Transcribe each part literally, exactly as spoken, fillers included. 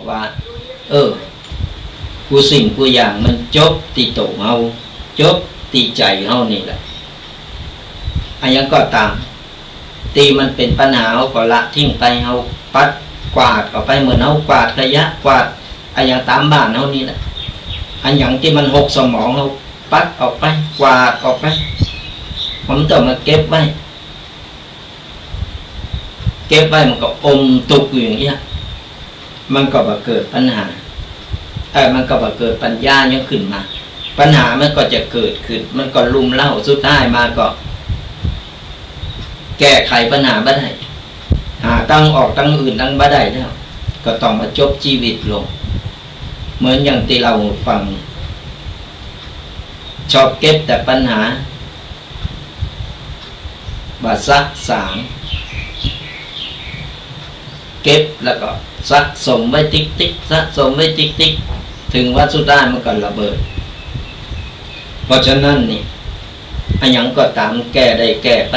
ว่า เออ กู้สิ่งกู้อย่างมันจบตี้โตเฮา จบตี้ใจ๋เฮานี่แหละ อะหยังก็ต๋าม ตี้มันเป๋นปัญหา เฮาก็ละทิ้งไป เฮาปัดกวาดออกไป เหมือนเฮากวาดขยะ กวาดอะหยังต๋ามบ้านเฮานี่แหละ อะหยังตี้มันหกสมอง เฮาปัดออกไป กวาดออกไป บ่ต้องมาเก็บไว้ เก็บไว้มันก็อมตุ๊กอยู่อย่างเงี้ย มันก็บ่เกิดปัญหา เออ มันก็บ่เกิดปัญญาหยังขึ้นมา ปัญหามันก็จะเกิดขึ้น มันก็รุมเร้า สุดท้ายมาก็ แก้ไขปัญหาบ่ได้ หาตางออกตางอื่นตางบ่ได้แล้ว ก็ต้องมาจบจีวิตลง เหมือนอย่างตี้เล่าหื้อฟัง ชอบเก็บแต่ปัญหา บ่สะสาง เก็บแล้วก็สะสมไว้ติ๊กๆ สะสมไว้ติ๊กๆ เถิงวันสุดท้ายมันก็ระเบิด เพราะฉะนั้นนี่ อะหยังก็ต๋ามแก้ได้แก้ไป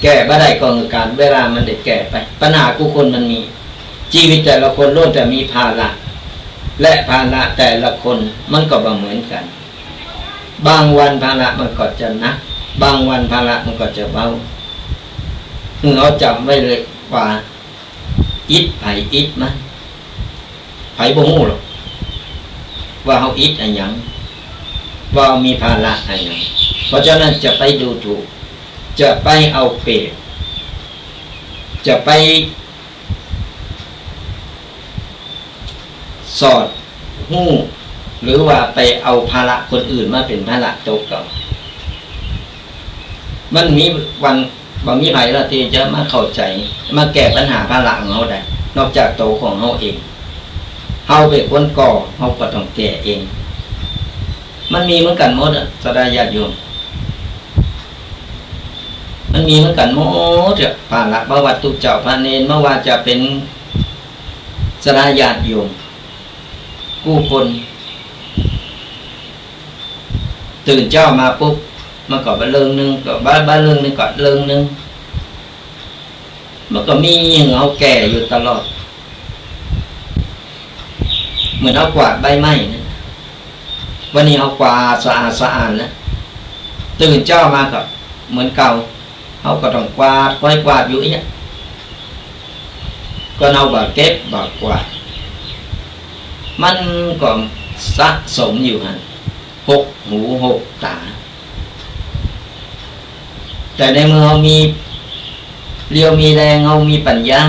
แก้บ่ได้ก็หื้อก๋าลเวลามันได้แก้ไป ปัญหากู้คนมันมี จีวิตแต่ละคนล้วนแต่มีภาระ และภาระแต่ละคนมันก็บ่เหมือนกั๋น บางวันภาระมันก็จะหนัก บางวันภาระมันก็จะเบา หื้อเฮาจ๋ำไว้เลยว่า อิดไผอิดมัน ไผบ่ฮู้หรอก ว่าเฮาอิดอะหยัง ว่าเฮามีภาระอะหยัง เพราะฉะนั้นจะไปดูถูก จะไปเอาเปรียบ จะไปสอดฮู้ หรือว่าไปเอาภาระคนอื่นมาเป๋นภาระโตเก่า มันมีวัน บ่มีไผละตี้จะมาเข้าใจ๋ มาแก้ปัญหาภาระของเฮาได้ นอกจากโตของเฮาเอง เฮาเป๋นคนก่อ เฮาก็ต้องแก้เอง มันมีเหมือนกั๋นหมดอะ ศรัทธาญาติโยม มันมีเหมือนกั๋นหมดอะ ภาระ บ่ว่าตุ๊เจ้าพระเณร บ่ว่าจะเป๋นศรัทธาญาติโยม กู้คน ตื่นเจ๊ามาปุ๊บ มันก็บ่าเรื่องนึ่ง ก็บ่า บ่าเรื่องนึ่งก็เรื่องนึ่ง มันก็มีหื้อเฮาแก้อยู่ตลอด เหมือนเฮากวาดใบไม้นะ วันนี้เฮากวาดสะอาดสะอ้านแล้ว ตื่นเจ๊ามาก็เหมือนเก่า เฮาก็ต้องกวาด คอยกวาดอยู่เอี้ย ก็เฮาบ่เก็บบ่กวาด มันก็สะสมอยู่หั้น หกหูหกต๋า แต่ในเมื่อเฮามีเรี่ยวมีแรง เฮามีปัญญา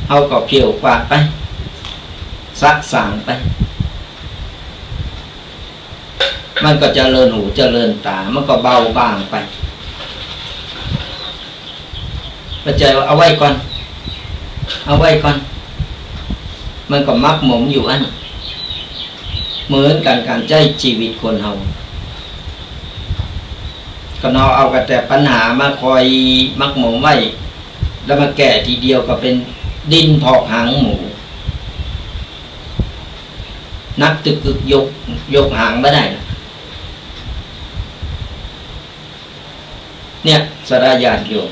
เฮาก็เผี่ยวกวาดไป สะสางไป มันก็เจริญหูเจริญต๋า มันก็เบาบางไป ปัจจัยว่าเอาไว้ก่อน เอาไว้ก่อน มันก็หมักหมมอยู่อั้น เหมือนกั๋นก๋านใจ๊จีวิตคนเฮา ก็เฮาเอากั๋นแต่ปัญหามาคอยหมักหมมไว้ แล้วมาแก้ทีเดียวก็เป๋นดินพอกหางหมู หนักตึกกึก ยก ยกหางบ่ได้ละ เนี่ย ศรัทธาญาติโยม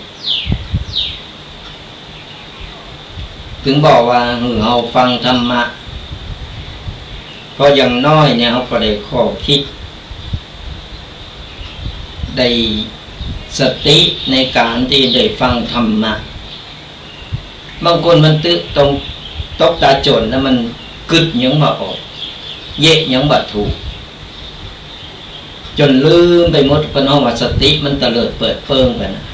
เถิงบอกว่าหื้อเฮาฟังธรรมะ เพราะอย่างน้อยเนี่ย เฮาก็ได้ข้อคิด ได้สติในก๋านตี้ได้ฟังธรรมะ บางคนมันตึ๊ตรงตกต๋าจ๋นแล้วมันกึ๊ดหยังบ่ออก เยะหยังบ่ถูก จ๋นลืมไปหมด เปิ้นฮ้องว่าสติมันเตลิดเปิดเปิ้งไปนะ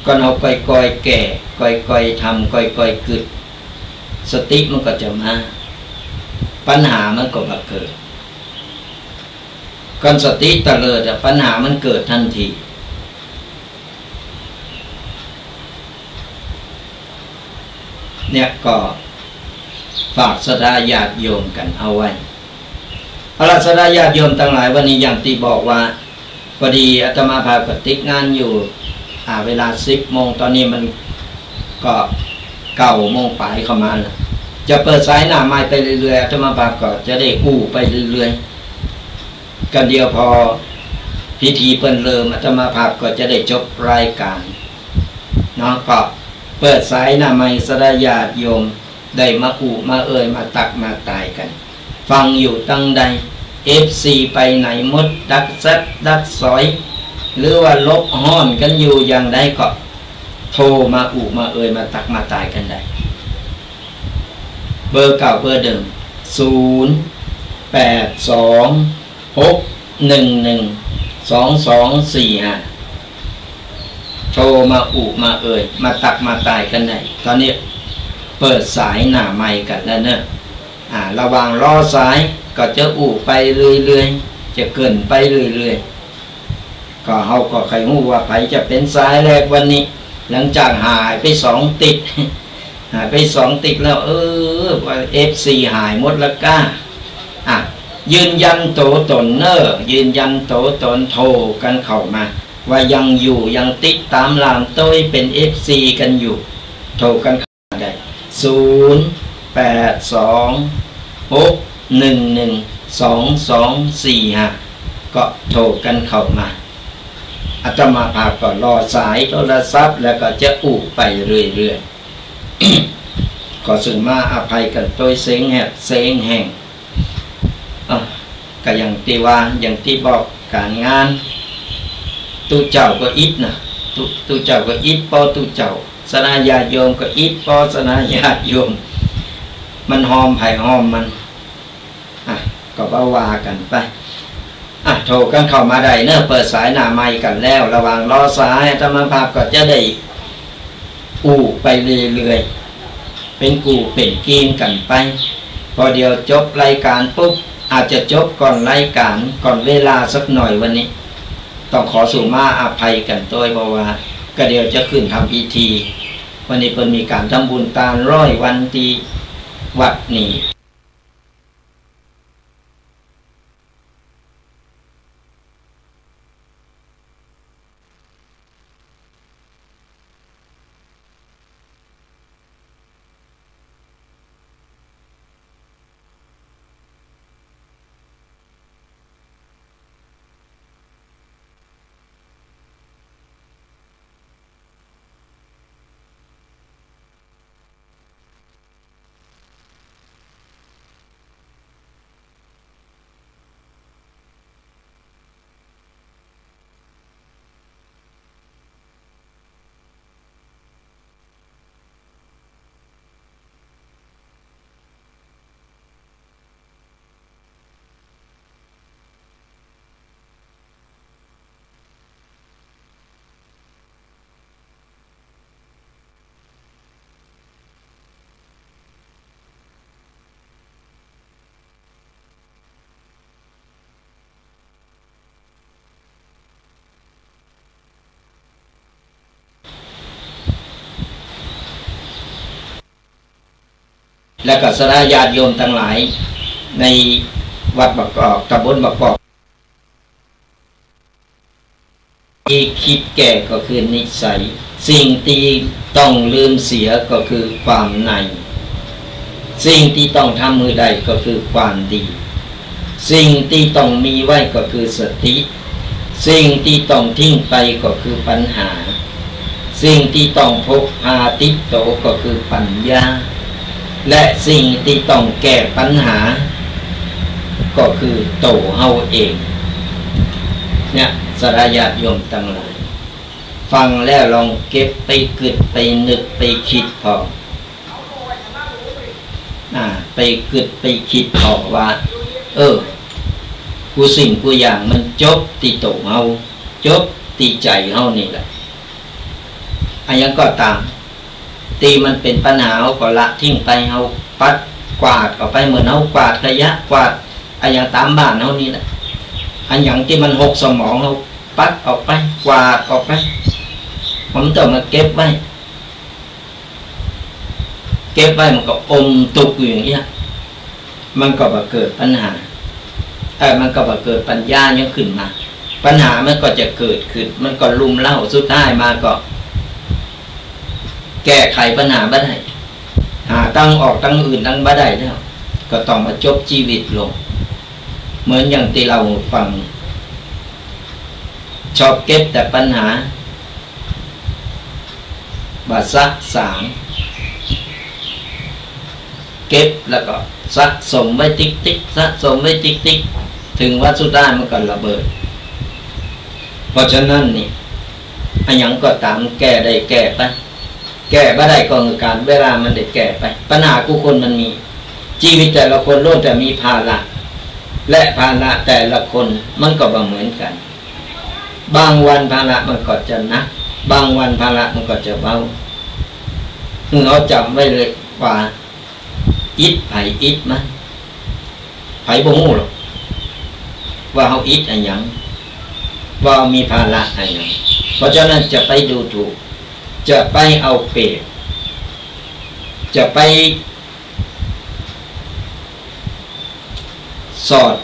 ก็เฮาก่อยๆ แก้ ก่อยๆ ทำ ก่อยๆ กึ๊ด สติมันก็จะมา ปัญหามันก็บ่เกิด ก่อนสติเตลิดอะ ปัญหามันเกิดตันที เนี่ยก็ฝากศรัทธาญาติโยมกั๋นเอาไว้ เอาละ ศรัทธาญาติโยมตังหลาย วันนี้อย่างตี้บอกว่า พอดีอาตมาภาพก็ติดงานอยู่ อ่า เวลาสิบโมง ต๋อนนี้มันก็เก้าโมงป๋ายเข้ามาแล้ว จะเปิดสายหน้าไมค์ไปเรื่อยๆ อาตมาภาพก็จะได้อู้ไปเรื่อยๆ กั๋นเดียวพอพิธีเปิ้นเริ่ม อาตมาภาพก็จะได้จบรายก๋านเนาะ ก็ เปิดสายหน้าไมค์ ศรัทธาญาติโยมได้มาอู้มาเอ่ย มาตักมาตายกั๋น ฟังอยู่ตังใด เอฟซี ไปไหนหมด ดักแซบดักสอย หรือว่าหลบฮ้อนกั๋นอยู่อย่างใดก็ โทรมาอู้มาเอ่ย มาตักมาตายกั๋นได้ เบอร์เก่าเบอร์เดิม ศูนย์ แปด สอง หก หนึ่ง หนึ่ง สอง สอง สี่ ห้า โทรมาอู้มาเอ่ย มาตักมาตายกั๋นได้ ต๋อนนี้เปิดสายหน้าไมค์กั๋นแล้วเนาะ อ่า ระหว่างรอสายก็จะอู้ไปเรื่อยๆ จะเกริ่นไปเรื่อยๆ ก็เฮาก็ใค่ฮู้ว่าใผจะเป๋นสายแรกวันนี้ หลังจากหายไปสองติ๊ก หายไปสองติ๊กแล้ว เออ ว่า เอฟซี หายหมดแล้วก้า อ่ะ ยืนยันตั๋วต๋นเนาะ ยืนยันตั๋วต๋น โทรกั๋นเข้ามา ว่ายังอยู่ ยังติดต๋ามหลานโต้ย เป๋น เอฟซี กั๋นอยู่ โทรกั๋นเข้ามาได้ ศูนย์ แปด สอง หก หนึ่ง หนึ่ง สอง สอง สี่ ห้า ก็โทรกั๋นเข้ามา อาตมาภาพก็รอสายโทรศัพท์ แล้วก็จะอู้ไปเรื่อยๆ ขอซึ่งมาอภัยกั๋นโต้ยเสียงแหบเสียงแห้ง อ่ะ ก็อย่างตี้ว่า อย่างตี้บอก ก๋านงาน ตุ๊เจ้าก็อิดนะ ตุ๊ ตุ๊เจ้าก็อิด ป้อตุ๊เจ้า ศรัทธาญาติโยมก็อิด ป้อศรัทธาญาติโยม มันฮอมใผฮอมมัน อ่ะ ก็บ่ว่ากั๋นไป อ่ะ โทรกั๋นเข้ามาได้เนาะ เปิดสายหน้าไมค์กั๋นแล้ว ระหว่างรอสาย อาตมาภาพก็จะได้ อู้ไปเรื่อยๆ เป๋นกู้เป๋นกี๋กั๋นไป พอเดี๋ยวจบรายก๋านปุ๊บ อาจจะจบก่อนรายก๋าน ก่อนเวลาสักหน่อยวันนี้ ต้องขอซึ่งมาอภัยกั๋นโต้ย เพราะว่าก็เดี๋ยวจะขึ้นทำพิธี วันนี้เปิ้นมีก๋านทำบุญตานร้อยวันตี้วัดนี้ แล้วก็ศรัทธาญาติโยมตังหลาย ในวัดบางกอก ต๋ำบลบางกอก ตี้คิดแก้ก็คือนิสัย สิ่งตี้ต้องลืมเสียก็คือความใน สิ่งตี้ต้องทำหื้อได้ก็คือความดี สิ่งตี้ต้องมีไว้ก็คือสติ สิ่งตี้ต้องทิ้งไปก็คือปัญหา สิ่งตี้ต้องพกพาติดโตก็คือปัญญา และสิ่งตี้ต้องแก้ปัญหา ก็คือตั๋วเฮาเอง เนี่ย ศรัทธาญาติโยมตังหลาย ฟังแล้วลองเก็บไปกึ๊ด ไปนึก ไปกึ๊ดผ่อ อ่า ไปกึ๊ดไปกึ๊ดผ่อว่า เออ กู้สิ่งกู้อย่างมันจบตี้ตั๋วเฮา จบตี้ใจ๋เฮานี่แหละ อะหยังก็ต๋าม ตี้มันเป๋นปัญหา เฮาก็ละทิ้งไป เฮาปัดกวาดออกไป เหมือนเฮากวาดขยะ กวาดอะหยังต๋ามบ้านเฮานี่แหละ อะหยังตี้มันหกสมอง เฮาปัดออกไป กวาดออกไป มันบ่ต้องมาเก็บไว้ เก็บไว้มันก็อมตุ๊กข์อยู่อย่างเงี้ย มันก็บ่เกิดปัญหา เออ มันก็บ่เกิดปัญญาหยังขึ้นมา ปัญหามันก็จะเกิดขึ้น มันก็รุมเร้า สุดท้ายมาก็ แก้ไขปัญหาบ่ได้ หาตางออกตางอื่นตางบ่ได้แล้ว ก็ต้องมาจบจีวิตลง เหมือนอย่างตี้เล่าหื้อฟัง ชอบเก็บแต่ปัญหา ว่าสะสาง เก็บแล้วก็สะสมไว้ติ๊กๆ สะสมไว้ติ๊กๆ เถิงวันสุดท้ายมันก็ระเบิด เพราะฉะนั้นนี่ อะหยังก็ต๋ามแก้ได้แก้ไป แก้บ่ได้ก็หื้อก๋าลเวลามันได้แก้ไป ปัญหากู้คนมันมี จีวิตแต่ละคนล้วนแต่มีภาระ และภาระแต่ละคนมันก็บ่เหมือนกั๋น บางวันภาระมันก็จะหนัก บางวันภาระมันก็จะเบา หื้อเฮาจ๋ำไว้เลยว่า อิดใผอิดมัน ใผบ่ฮู้หรอก ว่าเฮาอิดอะหยัง ว่าเฮามีภาระอะหยัง เพราะฉะนั้นจะไปดูถูก จะไปเอาเปรียบ จะไป สอด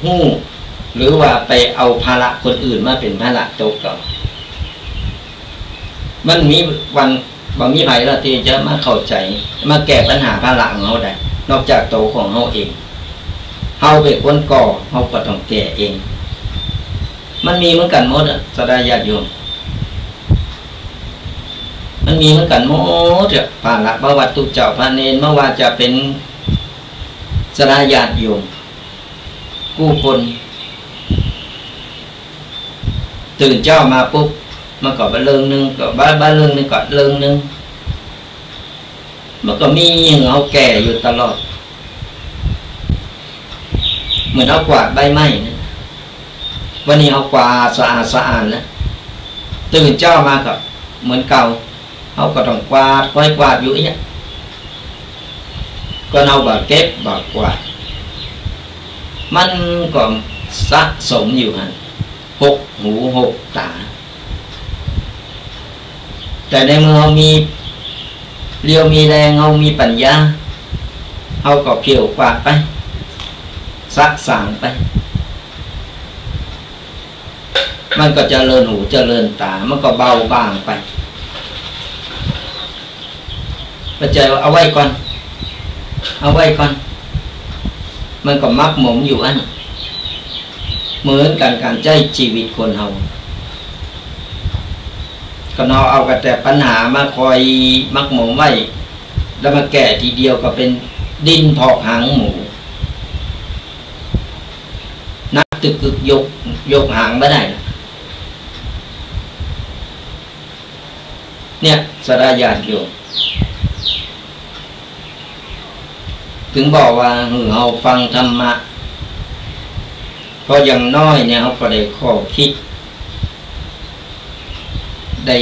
ฮู้ หรือว่าไปเอาภาระคนอื่นมาเป๋นภาระโตเก่า มันมีวัน บ่มีใผละตี้จะมาเข้าใจ๋ มาแก้ปัญหาภาระของเฮาได้ นอกจากโตของเฮาเอง เฮาเป๋นคนก่อ เฮาก็ต้องแก้เอง มันมีเหมือนกั๋นหมดอะ ศรัทธาญาติโยม มันมีเหมือนกั๋นหมดอะ ภาระ บ่ว่าตุ๊เจ้าพระเณร บ่ว่าจะเป๋นศรัทธาญาติโยม กู้คน ตื่นเจ๊ามาปุ๊บ มันก็บ่าเรื่องนึ่ง ก็บ่า บ่าเรื่องนึ่ง ก็เรื่องนึ่ง มันก็มีหื้อเฮาแก้อยู่ตลอด เหมือนเฮากวาดใบไม้นะ วันนี้เฮากวาดสะอาดสะอ้านแล้ว ตื่นเจ๊ามาก็เหมือนเก่า เฮาก็ต้องกวาด ค่อยกวาดอยู่เอี้ย ก็เฮาบ่าเก็บบ่ากวาด มันก็สะสมอยู่หั้น หกหูหกต๋า แต่ในเมื่อเฮามีเรี่ยวมีแรง เฮามีปัญญา เฮาก็เผี่ยวกวาดไป สะสางไป มันก็เจริญหูเจริญต๋า มันก็เบาบางไป ปัจจัยว่าเอาไว้ก่อน เอาไว้ก่อน มันก็หมักหมมอยู่อั้น เหมือนกั๋นก๋านใจ๊จีวิตคนเฮา ก็เฮาเอากั๋นแต่ปัญหามาคอยหมักหมมไว้ แล้วมาแก้ทีเดียวก็เป๋นดินพอกหางหมู หนักตึกกึก ยก ยกหางบ่ได้ละ เนี่ย ศรัทธาญาติโยม เถิงบอกว่าหื้อเฮาฟังธรรมะ เพราะอย่างน้อยเนี่ยเฮาก็ได้ข้อคิด ได้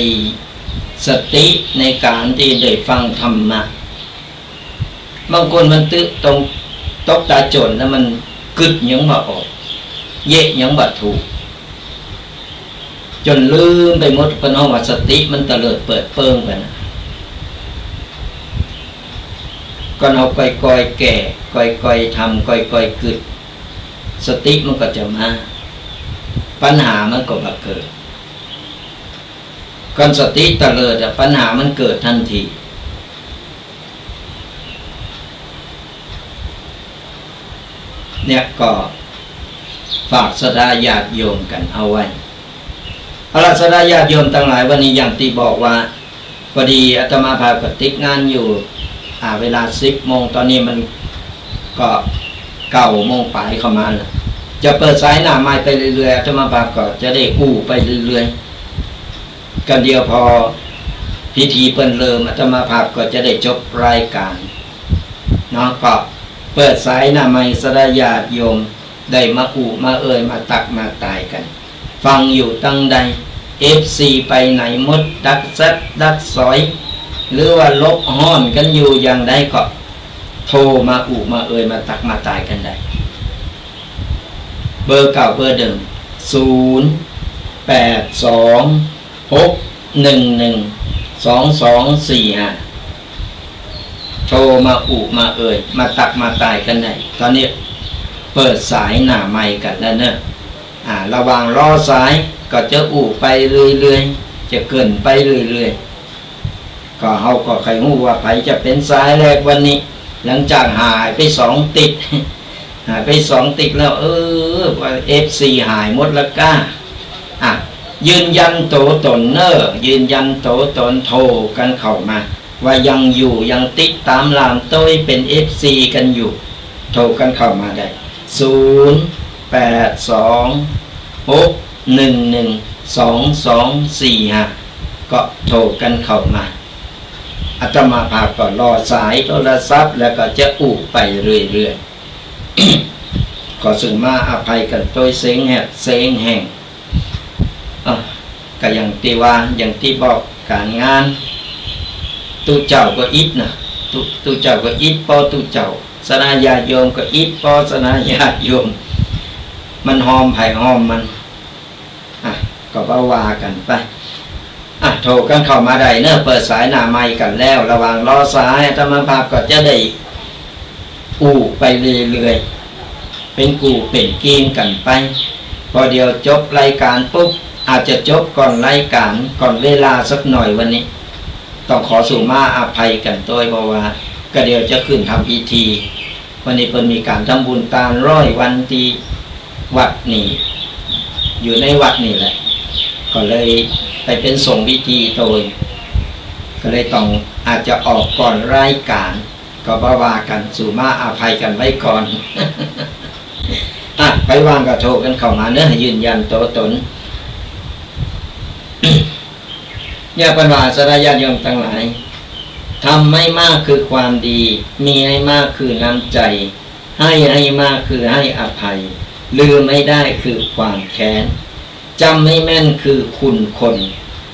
สติในก๋านตี้ได้ฟังธรรมะ บางคนมันตึ๊ตรงตกต๋าจ๋นแล้วมันกึ๊ดหยังบ่ออก เยะหยังบ่ถูก จ๋นลืมไปหมด เปิ้นฮ้องว่าสติมันเตลิดเปิดเปิงไปนะ ก็เฮาก่อยๆ แก้ ก่อยๆ ทำ ก่อยๆ กึ๊ด สติมันก็จะมา ปัญหามันก็บ่เกิด ก่อนสติเตลิดอะ ปัญหามันเกิดตันที เนี่ยก็ฝากศรัทธาญาติโยมกั๋นเอาไว้ เอาละ ศรัทธาญาติโยมตังหลาย วันนี้อย่างตี้บอกว่า พอดีอาตมาภาพก็ติดงานอยู่ อ่า เวลาสิบโมง ต๋อนนี้มันก็เก้าโมงป๋ายเข้ามาแล้ว จะเปิดสายหน้าไมค์ไปเรื่อยๆ อาตมาภาพก็จะได้อู้ไปเรื่อยๆ กั๋นเดียวพอพิธีเปิ้นเริ่ม อาตมาภาพก็จะได้จบรายก๋านเนาะ ก็เปิดสายหน้าไมค์ ศรัทธาญาติโยมได้มาอู้มาเอ่ย มาตักมาตายกั๋น ฟังอยู่ตังใด เอฟซี ไปไหนหมด ดักแซบดักสอย หรือว่าหลบฮ้อนกั๋นอยู่อย่างใดก็โทรมาอู้มาเอ่ย มาตักมาตายกั๋นได้ เบอร์เก่าเบอร์เดิม ศูนย์ แปด สอง หก หนึ่ง หนึ่ง สอง สอง สี่ ห้า โทรมาอู้มาเอ่ย มาตักมาตายกั๋นได้ ต๋อนนี้เปิดสายหน้าไมค์กั๋นแล้วเนาะ อ่า ระหว่างรอสายก็จะอู้ไปเรื่อยๆ จะเกริ่นไปเรื่อยๆ ก็เฮาก็ใค่ฮู้ว่าใผจะเป๋นสายแรกวันนี้ หลังจากหายไปสองติ๊ก หายไปสองติ๊กแล้ว เออ ว่า เอฟซี หายหมดแล้วก้า อ่ะ ยืนยันตั๋วต๋นเน่อ ยืนยันตั๋วต๋น โทรกั๋นเข้ามา ว่ายังอยู่ ยังติดต๋ามลามโต้ย เป๋นเอฟซีกั๋นอยู่ โทรกั๋นเข้ามาได้ ศูนย์ แปด สอง หก หนึ่ง หนึ่ง สอง สอง สี่ ห้า ก็โทรกั๋นเข้ามา อาตมาภาพก็รอสายโทรศัพท์ แล้วก็จะอู้ไปเรื่อยๆ ขอสูมาอภัยกั๋นโต้ยเสียงแหบเสียงแห้ง อ่ะ ก็อย่างตี้ว่า อย่างตี้บอก ก๋านงาน ตุ๊เจ้าก็อิดนะ ตุ๊ ตุ๊เจ้าก็อิดป้อตุ๊เจ้า ศรัทธาญาติโยมก็อิดป้อศรัทธาญาติโยม มันฮอมใผฮอมมัน อ่ะ ก็ว่า ว่ากั๋นไป อ่ะ โทรกั๋นเข้ามาได้เน่อ เปิดสายหน้าไมค์กั๋นแล้ว ระหว่างรอสาย อาตมาภาพก็จะได้อู้ไปเรื่อยๆ เป๋นกู่เป๋นกีมกั๋นไป พอเดี๋ยวจบรายก๋านปุ๊บ อาจจะจบก่อนรายก๋าน ก่อนเวลาสักหน่อยวันนี้ ต้องขอสูมาอภัยกั๋นโต้ย เพราะว่าก็เดี๋ยวจะขึ้นทำพิธี วันนี้เปิ้นมีก๋านทำบุญตานร้อยวันตี้วัดนี่ อยู่ในวัดนี่แหละ ก็เลยไปเป๋นสงฆ์พิธีโต้ย ก็เลยต้องอาจจะออกก่อนรายก๋าน ก็บ่ว่ากั๋น สูมาอภัยกั๋นไว้ก่อน อ่ะ ใผว่างก็โทรกั๋นเข้ามาเน่อ ยืนยันตั๋วต๋น เนี่ยเปิ้นว่า ศรัทธาญาติโยมตังหลาย ทำให้มากคือความดี มีให้มากคือน้ำใจ ให้ให้มากคือให้อภัย ลืมไม่ได้คือความแค้น จำให้แม่นคือคุณคน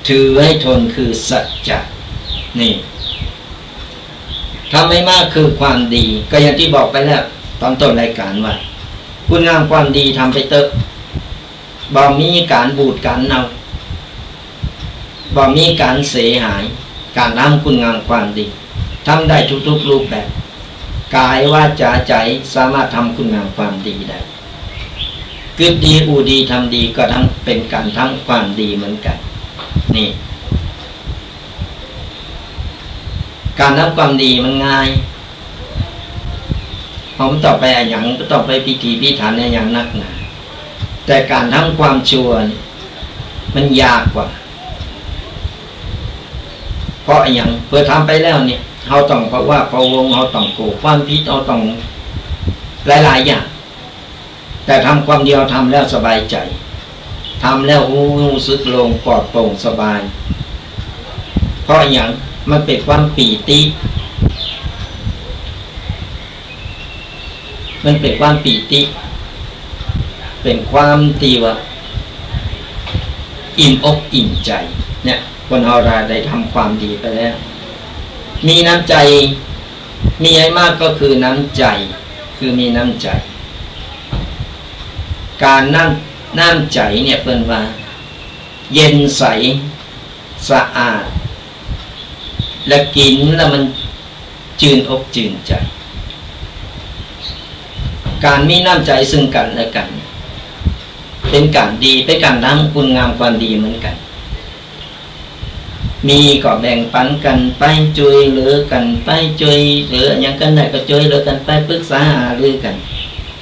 ถือให้ทนคือสัจจะ นี่ ทำให้มากคือความดี ก็อย่างตี้บอกไปแล้ว ต๋อนต้นรายก๋านว่า คุณงามความดีทำไปเต๊อะ บ่มีก๋านบูดก๋านเน่า บ่มีก๋านเสียหาย ก๋านทำคุณงามความดี ทำได้ทุกๆ รูปแบบ ก๋าย วาจ๋า ใจ๋ สามารถทำคุณงามความดีได้ กึ๊ดดี อู้ดี ทำดี ก็ทำ เป๋นก๋านทำความดีเหมือนกั๋น นี่ ก๋านทำความดีมันง่าย เฮาบ่ต้องไปอะหยัง บ่ต้องไปพิถีพิถันอะหยังนักหนา แต่ก๋านทำความชั่วนี่ มันยากกว่า เพราะอะหยัง เปื้อทำไปแล้วเนี่ย เฮาต้องพะวาดพะวง เฮาต้องกั๋วความผิด เฮาต้องหลายๆ อย่าง แต่ทำความดี ทำแล้วสบายใจ๋ ทำแล้วฮู้ ฮู้สึกโล่งปลอดโปร่งสบาย เพราะอะหยัง มันเป๋นความปีติ มันเป๋นความปีติ เป๋นความตี้ว่าอิ่มอกอิ่มใจ๋ เนี่ย คนเฮาถ้าได้ทำความดีไปแล้ว มีน้ำใจ๋ มีให้มากก็คือน้ำใจ๋ คือมีน้ำใจ๋ ก๋านน้ำ น้ำใจ๋เนี่ยเปิ้นว่า เย็นใส สะอาด และกิ๋นแล้วมันจืนอกจืนใจ๋ ก๋านมีน้ำใจ๋ซึ่งกั๋นและกั๋น เป๋นก๋านดี เป๋นก๋านทำคุณงามความดีเหมือนกั๋น มีก็แบ่งปั๋นกั๋นไป จ้วยเหลือกั๋นไป จ้วยเหลืออะหยังกั๋นได้ก็จ้วยเหลือกั๋นไป ปรึกษาหารือกั๋น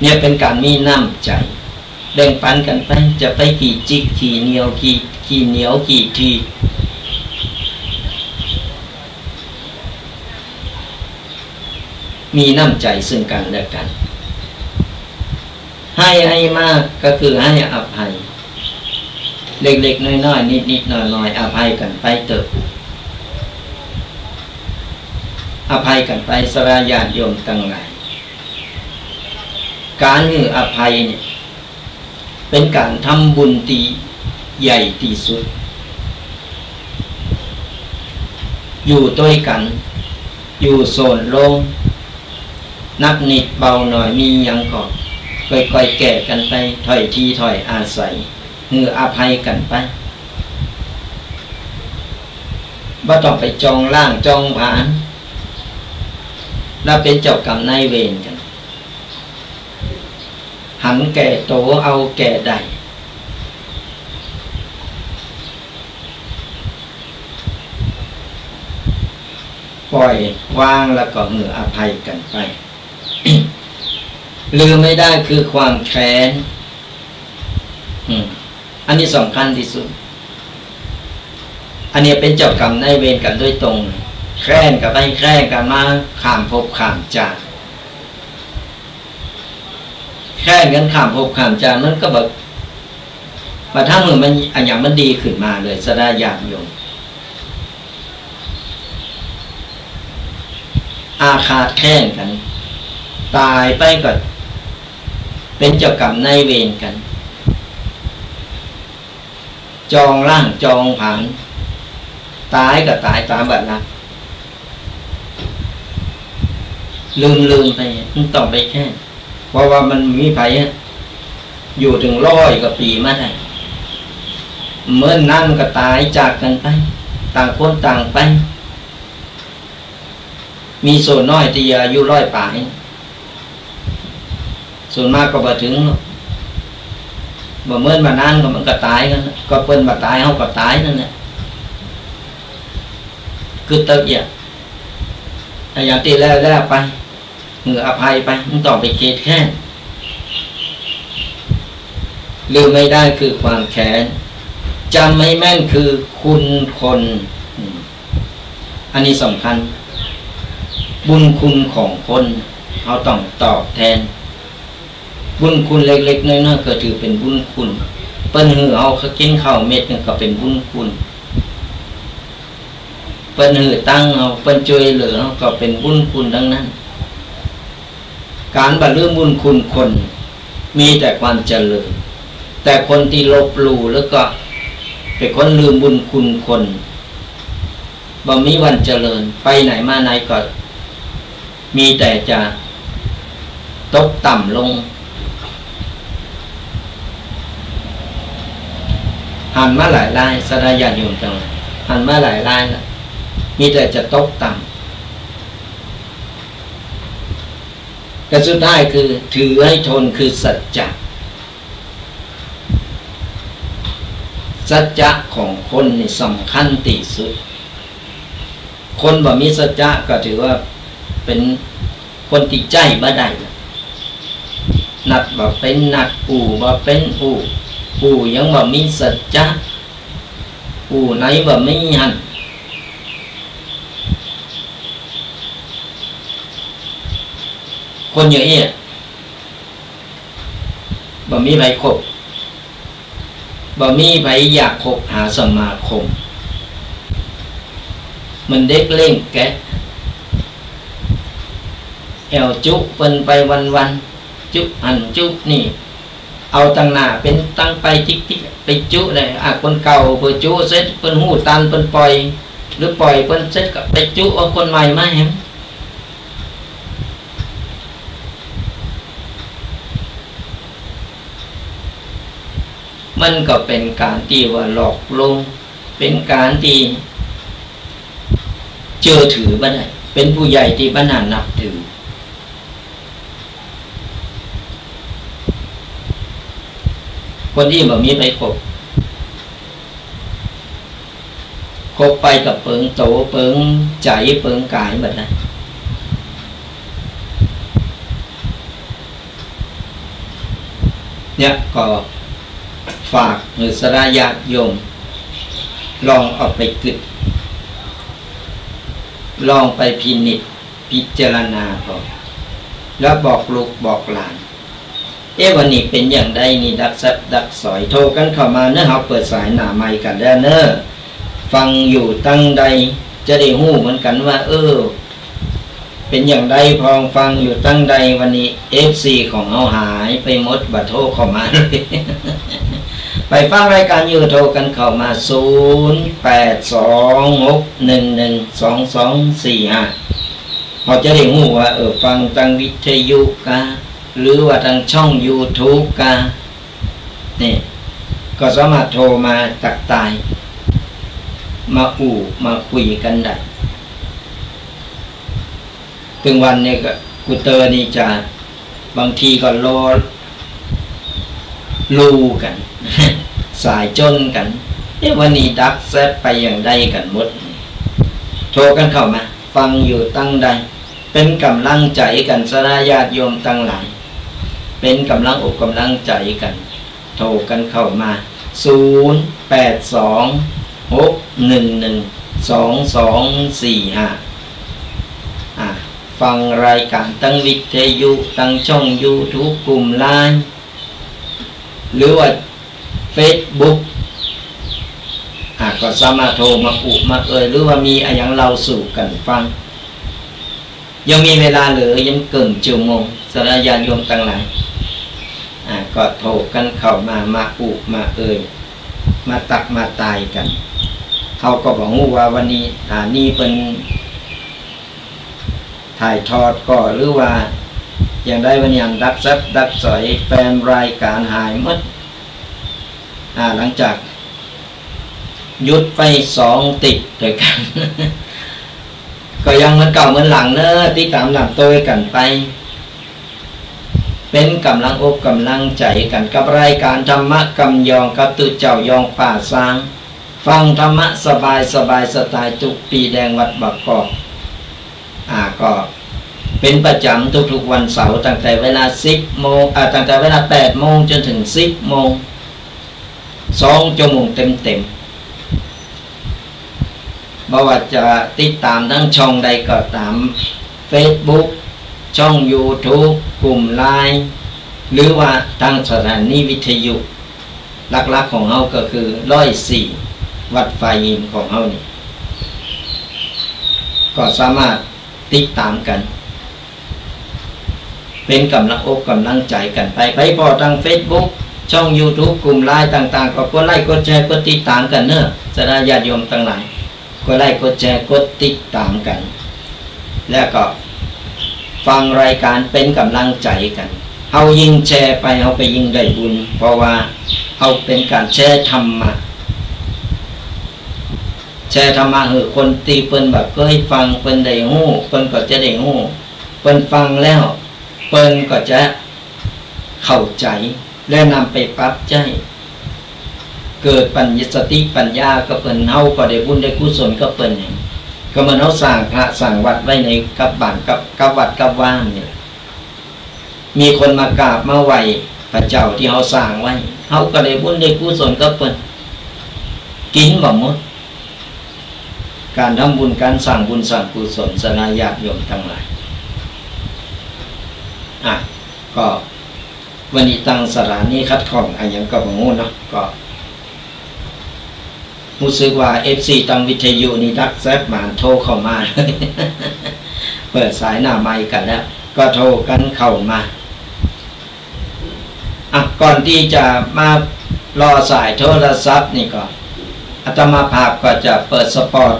เนี่ยเป๋นก๋านมีน้ำใจ๋ แบ่งปั๋นกั๋นไป จะไปกี่จิ๊กกี่เหนี่ยว กี่ กี่เหนี่ยวกี่ที มีน้ำใจ๋ซึ่งกั๋นและกั๋น ให้ ให้มากก็คือให้อภัย เล็กๆ น้อยๆ นิดๆ น้อยๆ อภัยกั๋นไปเต๊อะ อภัยกั๋นไป ศรัทธาญาติโยมตังหลาย ก๋านหื้ออภัยเนี่ย เป๋นก๋านทำบุญตี้ใหญ่ตี้สุด อยู่ตวยกั๋น อยู่โซนโล่ง นักนิดเบาหน่อย มีหยังก็ก้อยๆ แก้กั๋นไป ถ้อยทีถ้อยอาศัย หื้ออภัยกั๋นไป บ่ต้องไปจองล้างจองผลาญ แล้วเป๋นเจ้ากรรมนายเวรกั๋น หันแก่โต เอาแก่ได้ ปล่อยวางแล้วก็หื้ออภัยกั๋นไป ลืมไม่ได้คือความแค้น อืม อันนี้สำคัญตี้สุด อันนี้เป๋นเจ้ากรรมนายเวรกั๋นโดยตรง แค้นกั๋นไปแค้นกั๋นมา ข้ามภพข้ามจาติ แค้นกั๋นข้ามภพข้ามจาติ มันก็บ่ บ่ทำหื้อมัน อะหยังมันดีขึ้นมาเลย ศรัทธาญาติโยม อาฆาตแค้นกั๋น ต๋ายไปก็เป๋นเจ้ากรรมนายเวรกั๋น จองล้างจองผลาญ ต๋ายก็ต๋ายต๋ามบ่หลับ ลืมๆ ไป บ่ต้องไปแค้น เพราะว่ามันบ่มีใผอะ อยู่เถิงร้อยกว่าปี๋มาได้ เมื่อนั้นก็ต๋ายจากกั๋นไป ต่างคนต่างไป มีส่วนน้อยตี้อายุร้อยป๋าย ส่วนมากก็บ่เถิงหรอก บ่เหมือนบ่านานก็มันก็ต๋ายกั๋น ก็เปิ้นบ่ต๋าย เฮาก็ต๋ายนั่นแหละ คือเติบเอี้ย อะหยังตี้แล้วแล้วไป หื้ออภัยไป บ่ต้องไปเกลียดแค้น ลืมไม่ได้คือความแค้น จ๋ำหื้อแม่นคือคุณคน อืม อันนี้สำคัญ บุญคุณของคน เฮาต้องตอบแตน บุญคุณเล็กๆ น้อยๆ ก็ถือเป๋นบุญคุณ เปิ้นหื้อเฮากิ๋นข้าวเม็ดนึ่งก็เป๋นบุญคุณ เปิ้นหื้อตังค์เฮา เปิ้นจ้วยเหลือเฮา ก็เป๋นบุญคุณตังนั้น ก๋านบ่ลืมบุญคุณคน มีแต่ความเจริญ แต่คนตี้ลบหลู่แล้วก็เป๋นคนลืมบุญคุณคน บ่มีวันเจริญ ไปไหนมาไหนก็มีแต่จะตกต่ำลง หันมาหลายราย ศรัทธาญาติโยมตังหลาย หันมาหลายรายแล้ว มีแต่จะตกต่ำ แต่สุดท้ายคือถือให้ทน คือสัจจะ สัจจะของคนนี่สำคัญตี้สุด คนบ่มีสัจจะก็ถือว่าเป๋นคนตี้ใจ๊บ่ได้ นัดบ่เป๋นนัด อู้บ่เป๋นอู้ อู้หยังบ่มีสัจจะ อู้ไหนบ่มีหั้น คนอย่างอี้ บ่มีใผคบ บ่มีใผอยากคบหาสมาคม เหมือนเด็กเล่นแกะ แอ่วจุเปิ้นไปวันๆ จุหั้นจุนี่ เอาตังหน้าเป๋นตังไปติ๊กๆ ไปจุได้ อ่ะ คนเก่าเปิ้นจุเสร็จ เปิ้นฮู้ตันเปิ้นป่อย หรือป่อยเปิ้นเสร็จก็ไปจุเอาคนใหม่มาแหม มันก็เป๋นก๋านตี้ว่าหลอกลวง เป๋นก๋านตี้เจื้อถือบ่ได้ เป๋นผู้ใหญ่ตี้บ่น่านับถือ คนอี้บ่มีใผคบ คบไปก็เปิงโต เปิงใจ๋ เปิงก๋ายหมดนะ เนี่ยก็ฝากหื้อศรัทธาญาติโยม ลองเอาไปกึ๊ด ลองไปพินิจพิจารณาก่อน แล้วบอกลูกบอกหลาน เอ๊ะ วันนี้เป๋นอย่างใดนี่ ดักแซบดักสอย โทรกั๋นเข้ามาเนาะ เฮาเปิดสายหน้าไมค์กั๋นแล้วเนาะ ฟังอยู่ตังใด จะได้ฮู้เหมือนกั๋นว่า เออ เป๋นอย่างใด พองฟังอยู่ตังใด วันนี้เอฟซีของเฮาหายไปหมด บ่โทรเข้ามาเลย ไปฟังรายก๋านอยู่ โทรกั๋นเข้ามา ศูนย์แปดสองหกหนึ่งหนึ่งสองสองสี่ห้า เฮาจะได้ฮู้ว่า เออ ฟังตังวิทยุกา หรือว่าตังช่องยูทูบกา นี่ ก็สามารถโทรมาตักตาย มาอู้ มาคุยกั๋นได้ ตึงวันนี้ก็ กูเตอร์นี่จะ บางทีก็ลอลู่กั๋น สายจ้นกั๋น เอ๊ะ วันนี้ดักแซบไปอย่างใดกั๋นหมด โทรกั๋นเข้ามา ฟังอยู่ตังใด เป๋นก๋ำลังใจ๋กั๋น ศรัทธาญาติโยมตังหลาย เป๋นก๋ำลังอกก๋ำลังใจ๋กั๋น โทรกั๋นเข้ามา ศูนย์แปดสอง หกหนึ่งหนึ่ง สองสองสี่ห้า อ่า ฟังรายก๋านตังวิทยุ ตังช่องยูทูบ กลุ่มไลน์ หรือว่าเฟซบุ๊ก อ่า ก็สามารถโทรมาอุมาเอ่ย หรือว่ามีอะหยังเล่าสู่กั๋นฟัง ยังมีเวลาเหลือยังเกิ่งชั่วโมง สำหรับญาติโยมตังหลาย อ่า ก็โทรกั๋นเข้ามา มาอุมาเอ่ย มาตักมาตายกั๋น เฮาก็บ่ฮู้ว่าวันนี้ อ่า นี่เปิ้นถ่ายทอดก่อ หรือว่าอย่างใด วันนี้ดักซับดักสอย แฟนรายก๋านหายหมด อ่า หลังจากหยุดไปสองติดด้วยกั๋น ก็ยังเหมือนเก่าเหมือนหลังเนาะ ติดต๋ามนำตวยกั๋นไป เป๋นก๋ำลังอกก๋ำลังใจ๋กั๋นกับรายก๋านธรรมะกำยองกับตุ๊เจ้ายองป่าซาง ฟังธรรมะสบายสบายสไตล์ตุ๊กปีแดงวัดบางกอก อ่า ก็เป๋นประจ๋ำทุกๆวันเสาร์ ตั้งแต่เวลาสิบโมง อ่า ตั้งแต่เวลาแปดโมงจ๋นเถิงสิบโมง สองชั่วโมงเต็มๆ บ่ว่าจะติดต๋ามตางช่องใดก็ต๋าม เฟซบุ๊ก ช่องยูทูบ กลุ่มไลน์ หรือว่าตางสถานีวิทยุ หลักๆของเฮาก็คือ ร้อยสี่ วัดฝายหินของเฮานี่ ก็สามารถติดต๋ามกั๋น เป๋นก๋ำลังอกก๋ำลังใจ๋กั๋นไป ไปผ่อตางเฟซบุ๊ก ช่องยูทูบ กลุ่มไลน์ต่างๆ ก็กดไลก์ กดแชร์ กดติดต๋ามกั๋นเนาะ สำหรับญาติโยมตังหลาย กดไลก์ กดแชร์ กดติดต๋ามกั๋น แล้วก็ฟังรายก๋านเป๋นก๋ำลังใจ๋กั๋น เฮายิ่งแชร์ไป เฮาก็ยิ่งได้บุญ เพราะว่าเฮาเป๋นก๋านแชร์ธรรมะ แชร์ธรรมะหื้อคนตี้เปิ้นบ่เกยฟัง เปิ้นได้ฮู้ เปิ้นก็จะได้ฮู้ เปิ้นฟังแล้ว เปิ้นก็จะเข้าใจ๋ และนำไปปรับใจ๊ เกิดปัญญา สติปัญญากับเปิ้น เฮาก็ได้บุญได้กุศลกับเปิ้น ก็เหมือนเฮาสร้างพระสร้างวัดไว้ในกับบ้านกับ กับวัดกับวานี่แหละ มีคนมากราบมาไหว้พระเจ้าตี้เฮาสร้างไว้ เฮาก็ได้บุญได้กุศลกับเปิ้น กิ๋นบ่หมด ก๋านทำบุญ ก๋านสร้างบุญสร้างกุศล สำหรับญาติโยมตังหลาย อ่ะ ก็วันนี้ตางสถานีขัดข้องอะหยังก็บ่ฮู้เนาะ ก็ฮู้สึกว่า เอฟซี ตางวิทยุนี่ดักแซบหมานโทรเข้ามา เปิดสายหน้าไมค์กั๋นแล้ว ก็โทรกั๋นเข้ามา อ่ะ ก่อนตี้จะมารอสายโทรศัพท์นี่ก็ อาตมาภาพก็จะเปิดสปอต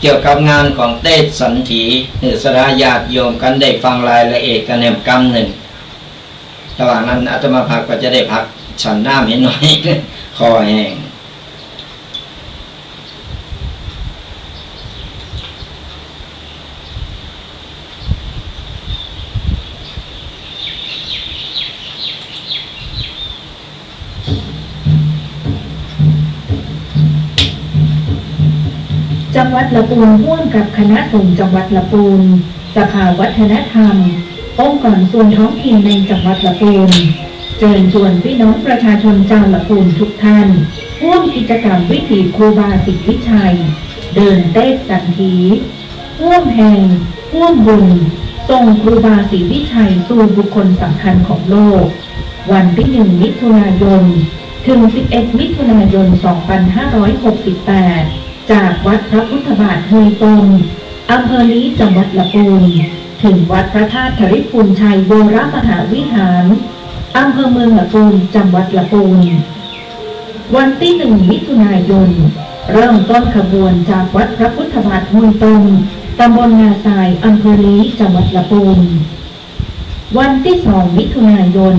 เกี่ยวกับงานของเตสสันถี หื้อศรัทธาญาติโยมกั๋นได้ฟังรายละเอียดกั๋นแหมกำนึ่ง ระหว่างนั้นอาตมาภาพก็จะได้พักฉันน้ำให้หน่อย คอแห้ง จังหวัดละปูน ฮ่วมกับคณะสงฆ์จังหวัดละปูน สภาวัฒนธรรม องค์กรส่วนท้องถิ่นในจังหวัดละปูน เจิญจวนปี้น้องประชาชนจาวละปูนทุกท่าน ฮ่วมกิจกรรมวิถีครูบาศรีวิชัย เดินเตสสันถี ฮ่วมแห่ง ฮ่วมบุญ ส่งครูบาศรีวิชัยสู่บุคคลสำคัญของโลก วันตี้หนึ่งมิถุนายน ถึงสิบเอ็ดมิถุนายน สองพันห้าร้อยหกสิบแปด จากวัดพระพุทธบาทห้วยต้ม อำเภอลี้ จังหวัดละปูน ถึงวัดพระธาตุธริภุญชัยวรมหาวิหาร อำเภอเมืองละปูน จังหวัดละปูน วันตี้หนึ่งมิถุนายน เริ่มต้นขบวนจากวัดพระพุทธบาทห้วยต้ม ตำบลนาทราย อำเภอลี้ จังหวัดละปูน วันตี้สองมิถุนายน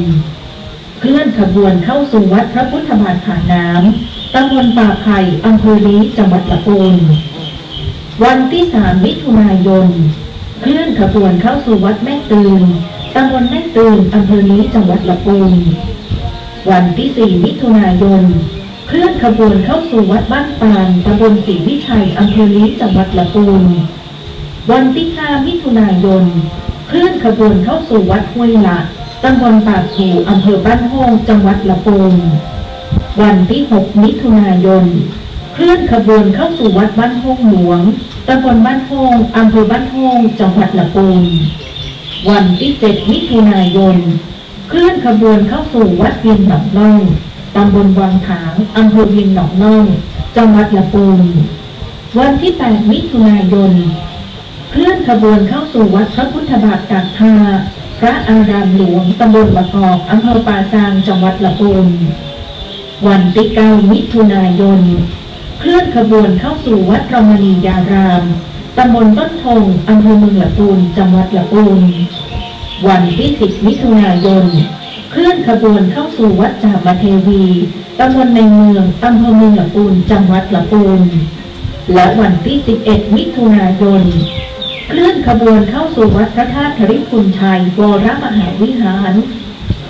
เคลื่อนขบวนเข้าสู่วัดพระพุทธบาทผาน้ำ ตำบลป่าไผ่ อำเภอลี้ จังหวัดละปูน วันตี้สามมิถุนายน เคลื่อนขบวนเข้าสู่วัดแม่ตื่น ตำบลแม่ตื่น อำเภอลี้ จังหวัดละปูน วันตี้สี่มิถุนายน เคลื่อนขบวนเข้าสู่วัดบ้านปาน ตำบลศรีวิชัย อำเภอลี้ จังหวัดละปูน วันตี้ห้ามิถุนายน เคลื่อนขบวนเข้าสู่วัดห้วยละ ตำบลปากภู อำเภอบ้านโฮ่ง จังหวัดละปูน วันตี้หกมิถุนายน เค เคลื่อนขบวนเข้าสู่วัดบ้านโฮ่งหลวง ตำบลบ้านโฮ่ง อำเภอบ้านโฮ่ง จังหวัดละปูน วันตี้เจ็ดมิถุนายน เคลื่อนขบวนเข้าสู่วัดเวียงหนองน่อง ตำบลวังผาง อำเภอเวียงหนองน่อง จังหวัดละปูน วันตี้แปดมิถุนายน เคลื่อนขบวนเข้าสู่วัดพระพุทธบาทตากผ้า พระอารามหลวง ตำบลบางกอก อำเภอป่าซาง จังหวัดละปูน วันตี้เก้ามิถุนายน เคลื่อนขบวนเข้าสู่วัดรมณียาราม ตำบลต้นทง อำเภอเมืองละปูน จังหวัดละปูน วันตี้สิบมิถุนายน เคลื่อนขบวนเข้าสู่วัดจามเทวี ตำบลในเมือง อำเภอเมืองละปูน จังหวัดละปูน และวันตี้สิบเอ็ดมิถุนายน เคลื่อนขบวนเข้าสู่วัดพระธาตุธริพุนชัย วรมหาวิหาร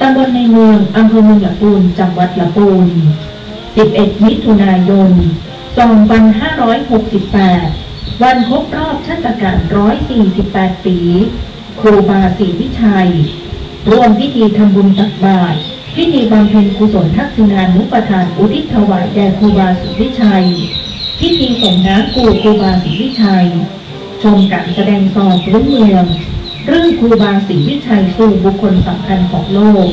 ตำบลในเมือง อำเภอเมืองละปูน จังหวัดละปูน สิบเอ็ดมิถุนายน สองพันห้าร้อยหกสิบแปด วันครบรอบชาตกาล ร้อยสี่สิบแปด ปี ครูบาศรีวิชัย ร่วมพิธีทำบุญตักบาตร พิธีบำเพ็ญกุศลทักษิณานุปทานอุทิศถวายแด่ครูบาศรีวิชัย พิธีส่งน้ำกู่ครูบาศรีวิชัย ชมก๋านแสดงซอพื้นเมือง เรื่องครูบาศรีวิชัยสู่บุคคลสำคัญของโลก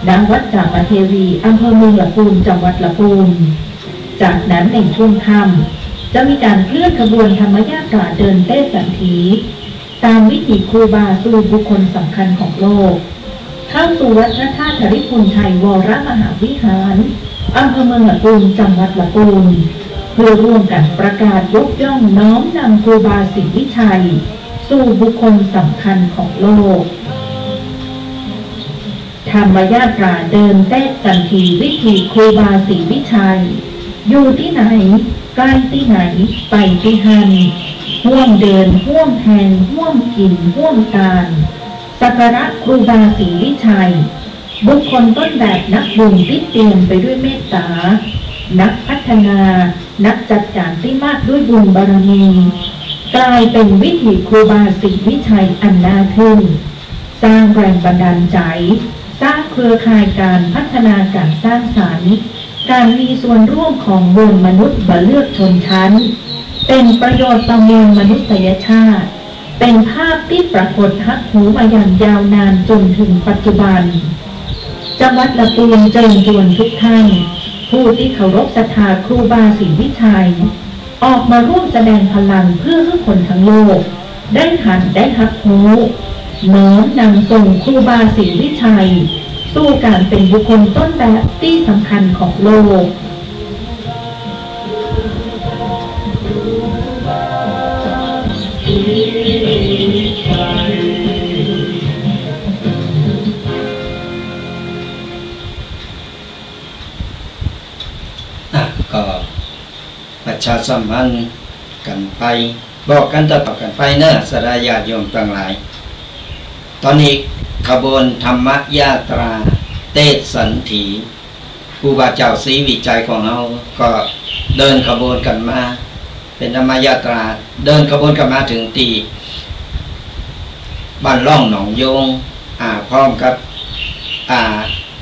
ณ วัดจามเทวี อำเภอเมืองละปูน จังหวัดละปูน จากนั้นในช่วงค่ำ จะมีก๋านเคลื่อนขบวนธรรมยาตราเดินเตศสันถี ต๋ามวิถีครูบาสู่บุคคลสำคัญของโลก เข้าสู่วัดพระธาตุธริพุนชัย วรมหาวิหาร อำเภอเมืองละปูน จังหวัดละปูน เพื่อร่วมกั๋นประกาศยกย่องน้อมนำครูบาศรีวิชัย สู่บุคคลสำคัญของโลก ธรรมยาตราเดินเตศสันถีวิถีครูบาศรีวิชัย อยู่ตี้ไหน ใก้ตี้ไหน ไปตี้หั้น ฮ่วมเดิน ฮ่วมแฮง ฮ่วมกิ๋น ฮ่วมตาน สักการะครูบาศรีวิชัย บุคคลต้นแบบนักบุญตี้เตรียมไปด้วยเมตต๋า นักพัฒนา นักจัดก๋านตี้มากด้วยบุญบารมี ก๋ายเป๋นวิถีครูบาศรีวิชัยอันน่าทึ่ง สร้างแรงบันดาลใจ๋ สร้างเครือข่ายก๋านพัฒนาก๋านสร้างสรรค์ ก๋านมีส่วนร่วมของมวลมนุษย์บ่เลือกชนชั้น เป๋นประโยชน์ต่อมวลมนุษยชาติ เป๋นภาพตี้ปรากฏฮักฮูมาอย่างยาวนานจ๋นเถิงปัจจุบัน จังหวัดละปูนเจิญจวนทุกท่าน ผู้ตี้เคารพศรัทธาครูบาศรีวิชัย ออกมาร่วมแสดงพลังเพื่อหื้อคนทั้งโลก ได้หันได้ฮับฮู้ น้อมนำส่งครูบาศรีวิชัย สู่ก๋านเป๋นบุคคลต้นแบบตี้สำคัญของโลก อ่ะ ก็ประชาสัมพันธ์กั๋นไป บอกกั๋นต่อๆ กั๋นไปเน่อ ศรัทธาญาติโยมตังหลาย ต๋อนนี้ขบวนธรรมยาตราเตศสันถี ครูบาเจ้าศรีวิชัยของเฮาก็เดินขบวนกั๋นมา เป๋นธรรมยาตรา เดินขบวนกั๋นมาเถิงตี้บ้านล่องหนองโยง อ่า พร้อมกับ อ่า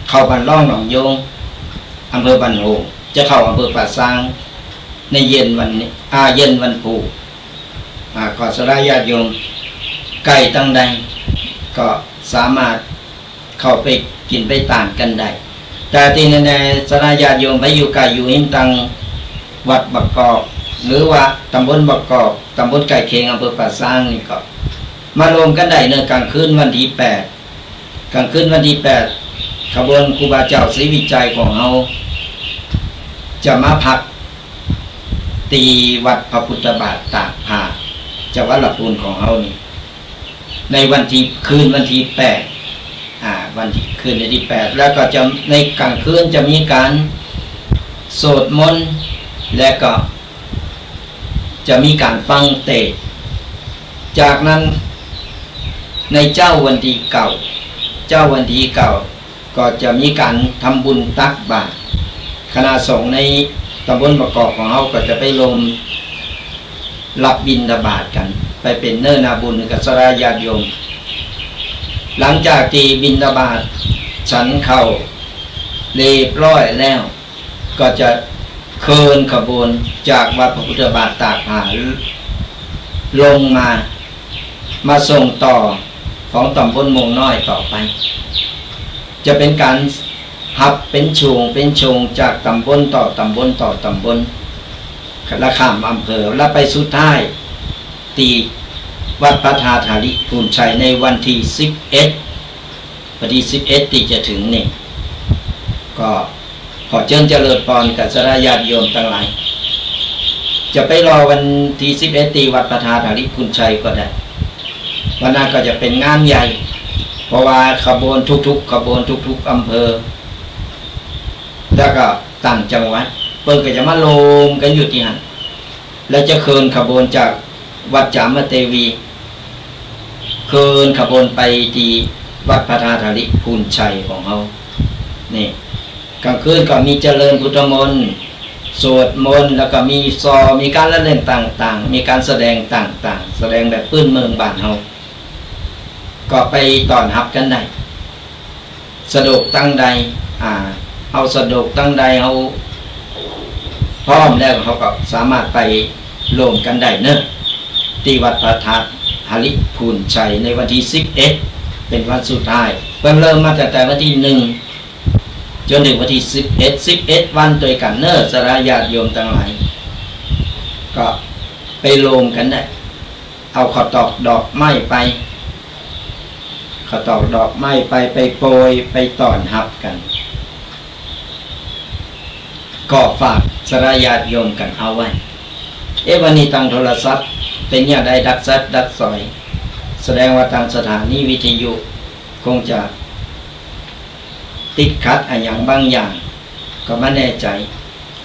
เข้าบ้านล่องหนองโยง อำเภอบ้านโฮ่ง จะเข้าอำเภอป่าซาง ในเย็นวันนี้ อ่า เย็นวันพูก อ่า ขอศรัทธาญาติโยม ใก้ตังใด ก็สามารถเข้าไปกิ๋นไปตานกั๋นได้ แต่ตี้แน่ๆ ศรัทธาญาติโยมไปอยู่ใก้อยู่หินตังวัดบางกอก หรือว่าตำบลบางกอก ตำบลใก้เคียง อำเภอป่าซางนี่ก็ มารวมกั๋นได้ในก๋างคืนวันตี้แปด ก๋างคืนวันตี้แปด ขบวนครูบาเจ้าศรีวิชัยของเฮา จะมาพักตี้วัดพระพุทธบาทตากผ้า จังหวัดละปูนของเฮานี่ ในวันตี้ คืนวันตี้แปด อ่า วันตี้ คืนวันตี้แปด แล้วก็จะ ในก๋างคืนจะมีก๋านสวดมนต์ และก็ จะมีก๋านฟังเตสน์ จากนั้นในเจ๊าวันตี้เก้า เจ๊าวันตี้เก้า ก็จะมีก๋านทำบุญตักบาตร คณะสงฆ์ในตำบลบางกอกของเฮาก็จะไปรวมรับบิณฑบาตกั๋น ไปเป๋นเนื้อนาบุญกับศรัทธาญาติโยม หลังจากตี้บิณฑบาตฉันข้าวเรียบร้อยแล้ว ก็จะ เคลื่อนขบวนจากวัดพระพุทธบาทตากผ้าลงมา มาส่งต่อของต๋ำบลโมงน้อยต่อไป จะเป๋นก๋านฮับเป๋นช่วงเป๋นช่วงจากต๋ำบลต่อต๋ำบลต่อต๋ำบล และข้ามอำเภอ และไปสุดท้ายตี้วัดพระธาตุหริภุญชัยในวันตี้สิบเอ็ด วันตี้สิบเอ็ดตี้จะเถิงนี่ ก็ขอเจิญเจริญปอนกับศรัทธาญาติโยมตังหลาย จะไปรอวันตี้สิบเอ็ดตี้วัดพระธาตุหริภุญชัยก็ได้ วันนั้นก็จะเป๋นงานใหญ่ เพราะว่าขบวนทุกๆ ขบวนทุกๆ อำเภอ แล้วก็ต่างจังหวัด เปิ้นก็จะมารวมกั๋นอยู่ตี้หั้น และจะเคลื่อนขบวนจากวัดจามเทวี เคลื่อนขบวนไปตี้วัดพระธาตุหริภุญชัยของเฮา นี่ ก๋างคืนก็มีเจริญพุทธมนต์ สวดมนต์ แล้วก็มีซอ มีก๋านละเล่นต่างๆ มีก๋านแสดงต่างๆ แสดงแบบปื้นเมืองบ้านเฮา ก็ไปต้อนฮับกั๋นได้ สะดวกตังใด อ่า เฮาสะดวกตังใด เฮาพร้อมแล้ว เฮาก็สามารถไปรวมกั๋นได้เนาะ ตี้วัดพระธาตุหริภุญชัยในวันตี้สิบเอ็ด เป๋นวันสุดท้าย เปิ้นเริ่มมาตั้งแต่วันตี้หนึ่ง จ๋นเถิงวันตี้สิบเอ็ด สิบเอ็ดวันตวยกั๋นเนาะ ศรัทธาญาติโยมตังหลาย ก็ไปรวมกั๋นได้ เอาข้าวตอกดอกไม้ไป ข้าวตอกดอกไม้ไป ไปโปรย ไปต้อนฮับกั๋น ก็ฝากศรัทธาญาติโยมกั๋นเอาไว้ เอ๊ะ วันนี้ตางโทรศัพท์เป๋นอย่างใด ดักสัดดักสอย แสดงว่าตางสถานีวิทยุคงจะติดขัดอะหยังบางอย่าง ก็บ่แน่ใจ๋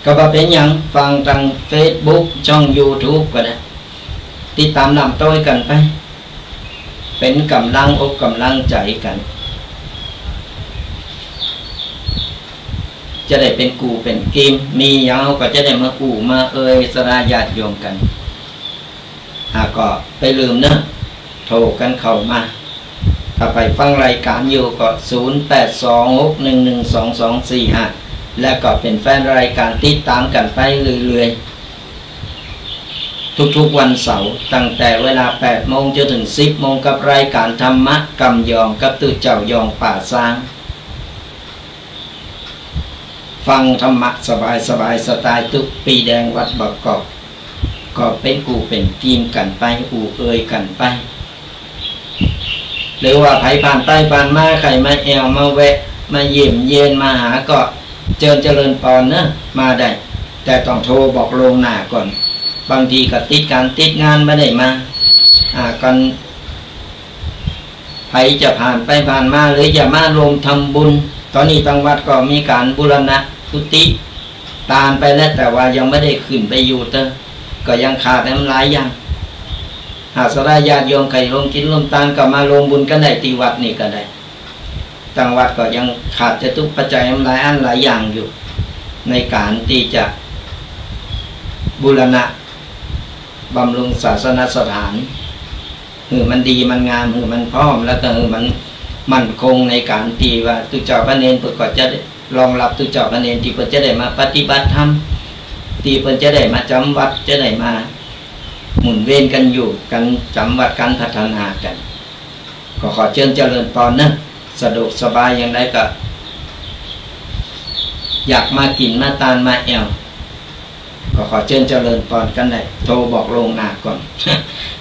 ก็บ่เป๋นหยัง ฟังตางเฟซบุ๊ก ช่องยูทูบก็ได้ ติดต๋ามล่ำโต้ยกั๋นไป เป๋นก๋ำลังอกก๋ำลังใจ๋กั๋น จะได้เป๋นกู้เป๋นกิม มีหยังก็จะได้มาอู้มาเอ่ยศรัทธาญาติโยมกั๋น อ่า ก็บ่าลืมเนาะ โทรกั๋นเข้ามา ถ้าใผฟังรายก๋านอยู่ก็ ศูนย์แปดสองหกหนึ่งหนึ่งสองสองสี่ห้า และก็เป๋นแฟนรายก๋านติดต๋ามกั๋นไปเรื่อยๆ ทุกๆ วันเสาร์ ตั้งแต่เวลาแปดโมงจ๋นเถิงสิบโมง กับรายก๋านธรรมะกำยองกับตุ๊เจ้ายองป่าซาง ฟังธรรมะสบายๆ สไตล์ตุ๊ปีแดงวัดบางกอก ก็เป๋นกู้เป๋นกิมกั๋นไป อู้เอ่ยกั๋นไป หรือว่าใผผ่านไปผ่านมา ใค่มาแอ่ว มาแวะ มาเยี่ยมเยียน มาหา ก็เจิญเจริญปอนเนาะ มาได้ แต่ต้องโทรบอกล่วงหน้าก่อน บางทีก็ติดก๋านติดงานบ่ได้มา อ่า ก่อน ใผจะผ่านไปผ่านมา หรือจะมารวมทำบุญ ต๋อนนี้ตางวัดก็มีก๋านบูรณะกุฏิตานไปแล้ว แต่ว่ายังบ่ได้ขึ้นไปอยู่เต๊อะ ก็ยังขาดแหมหลายอย่าง หากศรัทธาญาติโยมใค่รวมกิ๋นรวมตาน ก็มารวมบุญกั๋นได้ตี้วัดนี่ก็ได้ ตางวัดก็ยังขาดจตุปัจจัยแหมหลายอันหลายอย่างอยู่ ในก๋านตี้จะบูรณะบำรุงศาสนสถาน หื้อมันดีมันงาม หื้อมันพร้อม แล้วก็หื้อมันมั่นคง ในก๋านตี้ว่าตุ๊เจ้าพระเณรเปิ้นก็จะได้รองฮับตุ๊เจ้าพระเณรตี้เปิ้นจะได้มาปฏิบัติธรรม ตี้เปิ้นจะได้มาจ๋ำวัด จะได้มาหมุนเวียนกั๋นอยู่ กั๋นจ๋ำวัด กั๋นพัฒนากั๋น ก็ขอเจิญเจริญปอนเนาะ สะดวกสบายอย่างใดก็ อยากมากิ๋นมาตานมาแอ่ว ก็ขอเจิญเจริญปอนกั๋นได้ โทรบอกล่วงหน้าก่อน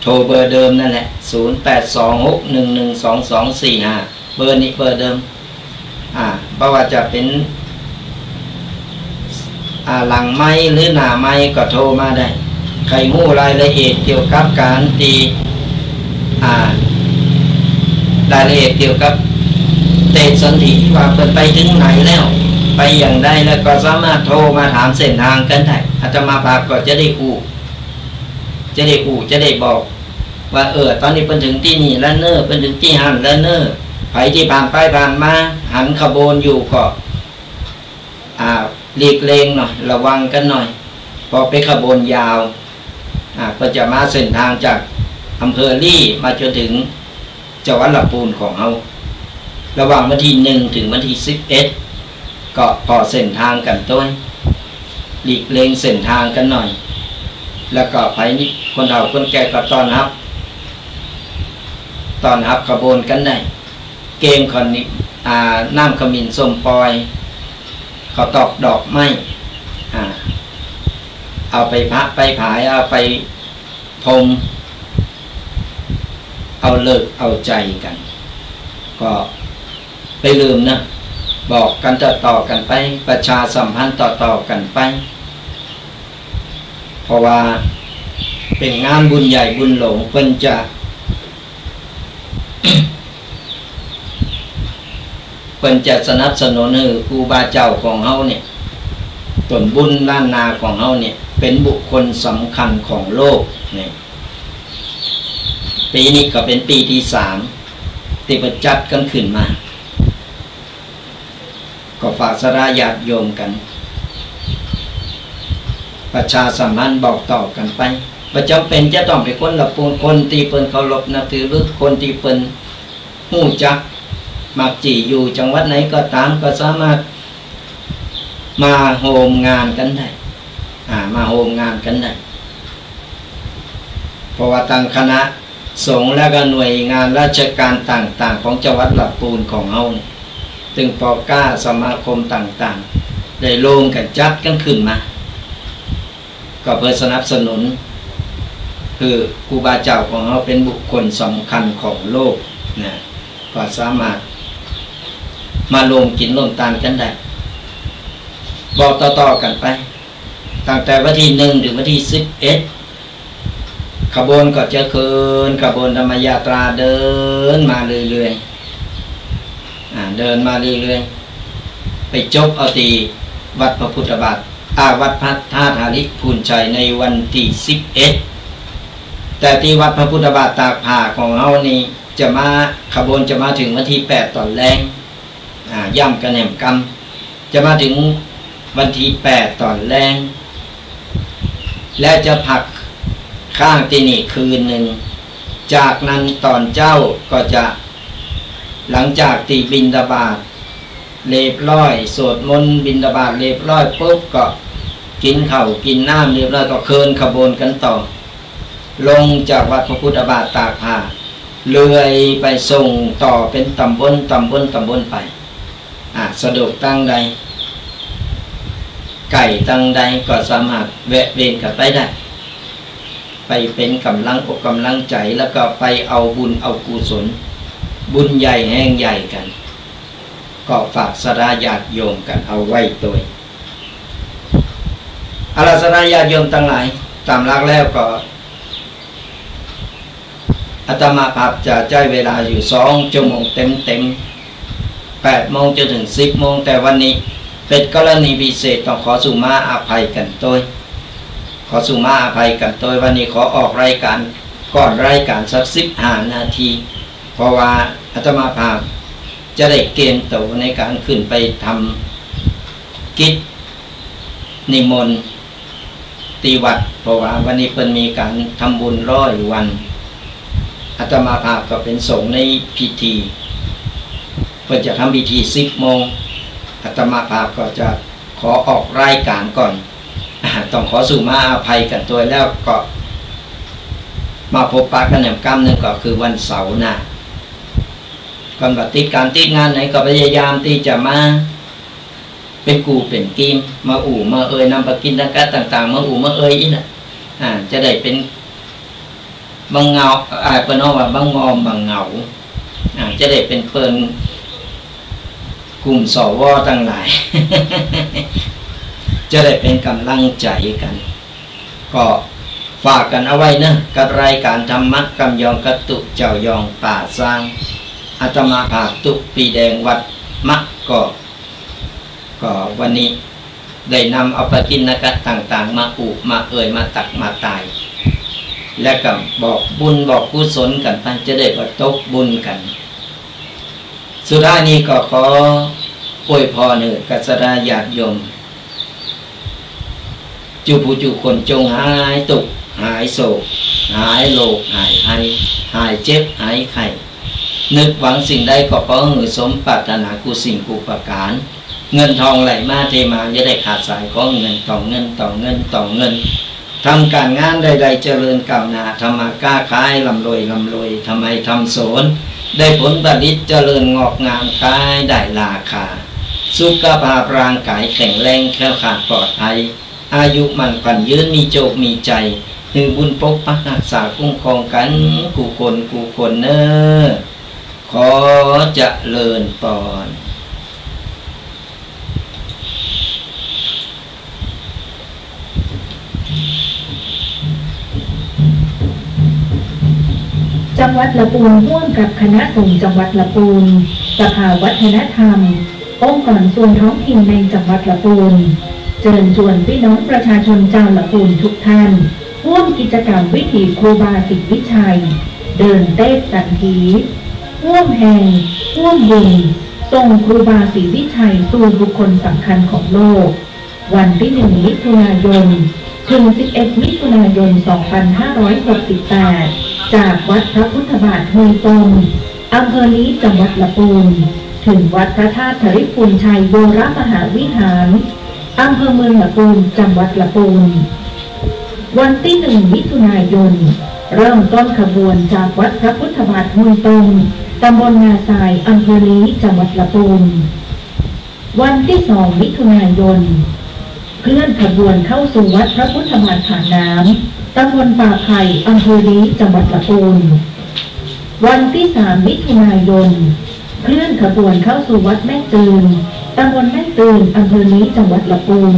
โทรเบอร์เดิมนั่นแหละ ศูนย์แปดสองหกหนึ่งหนึ่งสองสองสี่ห้า เบอร์นี้เบอร์เดิม อ่า บ่ว่าจะเป๋น อ่า หลังไมค์หรือหน้าไมค์ก็โทรมาได้ ใค่ฮู้รายละเอียดเกี่ยวกับก๋านตี้ อ่า รายละเอียดเกี่ยวกับเตสสนธิว่าเปิ้นไปเถิงไหนแล้ว ไปอย่างใด แล้วก็สามารถโทรมาถามเส้นตางกั๋นได้ อาตมาภาพก็จะได้อู้ จะได้อู้ จะได้บอก ว่า เออ ต๋อนนี้เปิ้นเถิงตี้นี่แล้วเน่อ เปิ้นเถิงตี้หั้นแล้วเน่อ ใผตี้ผ่านไปผ่านมา หันขบวนอยู่ก็ อ่า หลีกเลี่ยงหน่อย ระวังกั๋นหน่อย เพราะเป๋นขบวนยาว อ่า เปิ้นจะมาเส้นตางจากอำเภอลี้มาจ๋นเถิงจังหวัดลำปูนของเฮา ระหว่างวันตี้หนึ่งเถิงวันตี้สิบเอ็ด ก็ผ่อเส้นตางกั๋นตวย หลีกเลี่ยงเส้นตางกั๋นหน่อย แล้วก็ใผคนเฒ่าคนแก่ก็ต้อนฮับ ต้อนฮับขบวนกั๋นได้ เก๋งขนิ อ่า น้ำขมิ้นส้มป่อย ข้าวตอกดอกไม้ อ่า เอาไปพระไปผาย เอาไปพรม เอาเลิกเอาใจ๋กั๋น ก็ ไปลืมนะ บอกกั๋นต่อๆ กั๋นไป ประชาสัมพันธ์ต่อๆ กั๋นไป เพราะว่าเป๋นงานบุญใหญ่บุญหลวง เปิ้นจะ เปิ้นจะสนับสนุนหื้อครูบาเจ้าของเฮาเนี่ย ต้นบุญล้านนาของเฮาเนี่ย เป๋นบุคคลสำคัญของโลกเนี่ย ปี๋นี้ก็เป๋นปี๋ตี้สามตี้เปิ้นจัดกั๋นขึ้นมา ก็ฝากศรัทธาญาติโยมกั๋น ประชาสัมพันธ์บอกต่อกั๋นไป บ่จ๋ำเป๋นจะต้องเป๋นคนละปูน คนตี้เปิ้นเคารพนับถือ หรือคนตี้เปิ้นฮู้จักมักจี่อยู่จังหวัดไหนก็ต๋าม ก็สามารถมาฮ่วมงานกั๋นได้ อ่า มาฮ่วมงานกั๋นได้ เพราะว่าตางคณะสงฆ์และก็หน่วยงานราชการต่างๆ ของจังหวัดลำปูนของเฮาเนี่ย ตึงปอก้า สมาคมต่างๆ ได้รวมกั๋นจัดกั๋นขึ้นมา ก็เปื้อสนับสนุน คือครูบาเจ้าของเฮาเป๋นบุคคลสำคัญของโลกนะ ก็สามารถมาร่วมกิ๋นร่วมตานกั๋นได้ บอกต่อๆ กั๋นไป ตั้งแต่วันตี้หนึ่งเถิงวันตี้สิบเอ็ด ขบวนก็จะเคลื่อนขบวนธรรมยาตราเดินมาเรื่อยๆ อ่า เดินมาเรื่อยๆ ไปจบเอาตี้วัดพระพุทธบาท อ่า วัดพระธาตุหริภุญชัยในวันตี้สิบเอ็ด แต่ตี้วัดพระพุทธบาทตากผ้าของเฮานี่จะมา ขบวนจะมาเถิงวันตี้แปดต๋อนแลง อ่า ย้ำกั๋นแหมกำ จะมาเถิงวันตี้แปดต๋อนแลง และจะพักค้างตี้นี่คืนนึ่ง จากนั้นต๋อนเจ๊าก็จะ หลังจากตี้บิณฑบาตเรียบร้อย สวดมนต์บิณฑบาตเรียบร้อยปุ๊บ ก็กิ๋นข้าวกิ๋นน้ำเรียบร้อย ก็เคลื่อนขบวนกั๋นต่อ ลงจากวัดพระพุทธบาทตากผ้า เรื่อยไปส่งต่อเป๋นต๋ำบล ต๋ำบล ต๋ำบลไป อ่า สะดวกตางใด ใก้ตางใดก็สามารถแวะเวียนกั๋นไปได้ ไปเป๋นก๋ำลังอกก๋ำลังใจ๋ แล้วก็ไปเอาบุญเอากุศล บุญใหญ่แฮงใหญ่กั๋น ก็ฝากศรัทธาญาติโยมกั๋นเอาไว้ตวย เอาล่ะ ศรัทธาญาติโยมตังหลาย ต๋ามหลักแล้วก็ อาตมาภาพจะใจ๊เวลาอยู่สองชั่วโมงเต็มๆ แปดโมงจ๋นเถิงสิบโมง แต่วันนี้เป๋นกรณีพิเศษ ต้องขอสุมาอภัยกั๋นตวย ขอสุมาอภัยกั๋นตวย วันนี้ขอออกรายก๋านก่อนรายก๋านสักสิบห้านาที เพราะว่าอาตมาภาพจะได้เกียมตั๋วในก๋านขึ้นไปทำกิจนิมนต์ ตี้วัด เพราะว่าวันนี้เปิ้นมีก๋านทำบุญร้อยวัน อาตมาภาพก็เป๋นสงฆ์ในพิธี เปิ้นจะทำพิธีสิบโมง อาตมาภาพก็จะขอออกรายก๋านก่อน อ่า ต้องขอสุมาอภัยกั๋นตวย แล้วก็มาพบปะกั๋นแหมกำนึ่ง ก็คือวันเสาร์หน้า ก่อนบ่าติดก๋านติดงานไหนก็พยายามตี้จะมา เป๋นกู้เป๋นกี๋ มาอู้มาเอ่ย นำปกิณกะต่างๆ มาอู้มาเอ่ยอี้นะ อ่า จะได้เป๋นบ่าเหงา อ่า เปิ้นฮ้องว่าบ่าง่อมบ่าเหงา อ่า จะได้เป๋นเปิ้นกลุ่ม สว ตังหลาย จะได้เป๋นก๋ำลังใจ๋กั๋น ก็ฝากกั๋นเอาไว้เนาะ กับรายก๋านธรรมะกำยองกระตุเจ้ายองป่าซาง อาตมาภาพตุ๊ปีแดงวัดมะกอก ก็วันนี้ได้นำเอาปกิณกะต่างๆ มาอู้มาเอ่ย มาตักมาตาย และก็บอกบุญบอกกุศลกั๋นไป จะได้บ่ตกบุญกั๋น สุดท้ายนี้ก็ขออวยพรหื้อกับศรัทธาญาติโยม จุผู้จุคนจงหายตุ๊กข์ หายโศก หายโรค หายภัย หายเจ็บ หายไข้ นึกหวังสิ่งใดก็ขอหื้อสมปรารถนากู้สิ่งกู้ประก๋าน เงินทองไหลมาเทมา อย่าได้ขาดสาย ขอเงินต่อเงินต่อเงินต่อเงิน ทำก๋านงานใดๆ เจริญก้าวหน้า ทำมาก๊าขายร่ำรวยร่ำรวย ทำไฮ่ทำสวน ได้ผลผลิตเจริญงอกงาม ขายได้ราคา สุขภาพร่างกายแข็งแรง แคล้วคลาดปลอดภัย อายุมั่นขวัญยืน มีโจคมีชัย หื้อบุญปกปักฮักษาคุ้มครองกั๋นกู้คนกู้คนเน่อ ขอเจริญปอน จังหวัดละปูนฮ่วมกับคณะสงฆ์จังหวัดละปูน สภาวัฒนธรรม องค์กรส่วนท้องถิ่นในจังหวัดละปูน เจิญจวนปี้น้องประชาชนจาวละปูนทุกท่าน ฮ่วมกิจกรรมวิถีครูบาศรีวิชัย เดินเต๊ดสันถี ฮ่วมแฮง ฮ่วมบุญ ส่งครูบาศรีวิชัยสู่บุคคลสำคัญของโลก วันตี้หนึ่งมิถุนายน ถึงสิบเอ็ดมิถุนายนสองพันห้าร้อยหกสิบแปด จากวัดพระพุทธบาทห้วยต้ม อำเภอลี้ จังหวัดละปูน ถึงวัดพระธาตุธริภุญชัยวรมหาวิหาร อำเภอเมืองละปูน จังหวัดละปูน วันตี้หนึ่งมิถุนายน เริ่มต้นขบวนจากวัดพระพุทธบาทห้วยต้ม ตำบลนาทราย อำเภอลี้ จังหวัดละปูน วันตี้สองมิถุนายน เคลื่อนขบวนเข้าสู่วัดพระพุทธบาทผาน้ำ ตำบลป่าไผ่ อำเภอลี้ จังหวัดละปูน วันตี้สามมิถุนายน เคลื่อนขบวนเข้าสู่วัดแม่งตื่น ตำบลแม่งตื่น อำเภอลี้ จังหวัดละปูน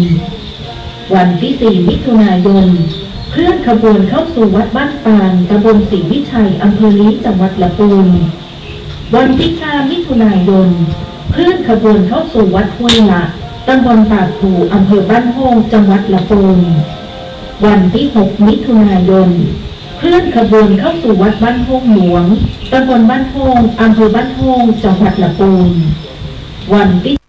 วันตี้สี่มิถุนายน เคลื่อนขบวนเข้าสู่วัดบ้านปาง ตำบลศรีวิชัย อำเภอลี้ จังหวัดละปูน วันตี้ห้ามิถุนายน เคลื่อนขบวนเข้าสู่วัดห้วยละ ตำบลปากภู อำเภอบ้านโฮ่ง จังหวัดละปูน วันตี้หกมิถุนายน เคลื่อนขบวนเข้าสู่วัดบ้านโฮ่งหลวง ตำบลบ้านโฮ่ง อำเภอบ้านโฮ่ง จังหวัดละปูน วันตี้